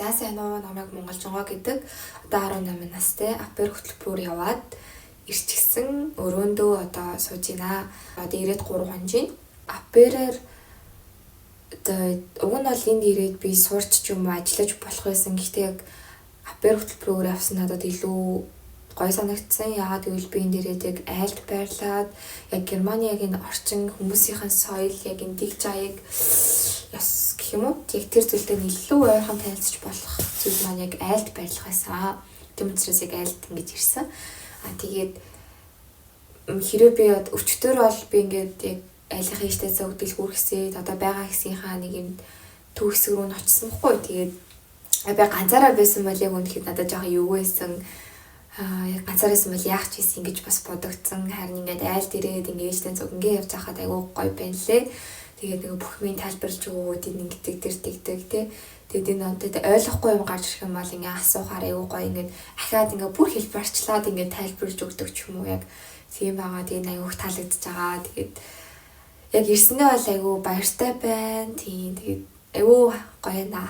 За, сайн уу, намайг Монголжонгоо гэдэг. Одоо 18 настай, au pair хөтөлбөрөөр яваад ирчихсэн. Өрөөндөө одоо сууж байна. Одоо ирээд 3 хоног байна. Au pair-ээр одоо уг нь бол энд ирээд би сурч ч юм уу ажиллаж болох байсан. Гэхдээ яг au pair хөтөлбөрөөр явсан надад илүү гоё санагдсан. Яагаад гэвэл би энд ирээд яг айлд байрлаад, яг Германы яг энэ орчин, хүмүүсийн соёл, яг энэ дэг жаяг, ёс гэх юм уу. Яг тэр зүйлтэй нь илүү ойрхон танилцж болох зүйл маань яг айлд байрлах байсан. Тийм учраас яг айлд ингэж ирсэн. А тэгээд хэрвээ би өчтөр бол би ингээд яг айлынхаа ээжтэй цуг дэлгүүр хэсээд одоо байгаа хэсгийнхаа нэг юм төв хэсэг рүү нь очсон бохгүй. Тэгээд би ганцаараа байсан бол яг үнэхээр надад жоохон юу байсан, яг ганцаараа байсан бол яах ч ийсэн ингэж бас бодогдсон. Харин ингээд айлд ирээд ингээд ээжтэй цуг ингээд явж байхад айгүй гоё байна лээ. Тэгээд нэг бүх юм тайлбарлаж өгөөд, энэ ингэдэг, тэр тэгдэг тий. Тэгээд энэ одоо ойлгохгүй юм гарч ирэх юм бол ингээ асуухаар айгүй гоё, ингээд ахиад ингээ бүр хэлбэрчлаад ингээ тайлбарлаж өгдөг ч юм уу, яг тийм байгаа. Тэгээд айгүй их таалагдчихж байгаа. Тэгээд яг ирсэнээ бол айгүй баяртай байна. Тийм, тэгээд айгүй гоё наа.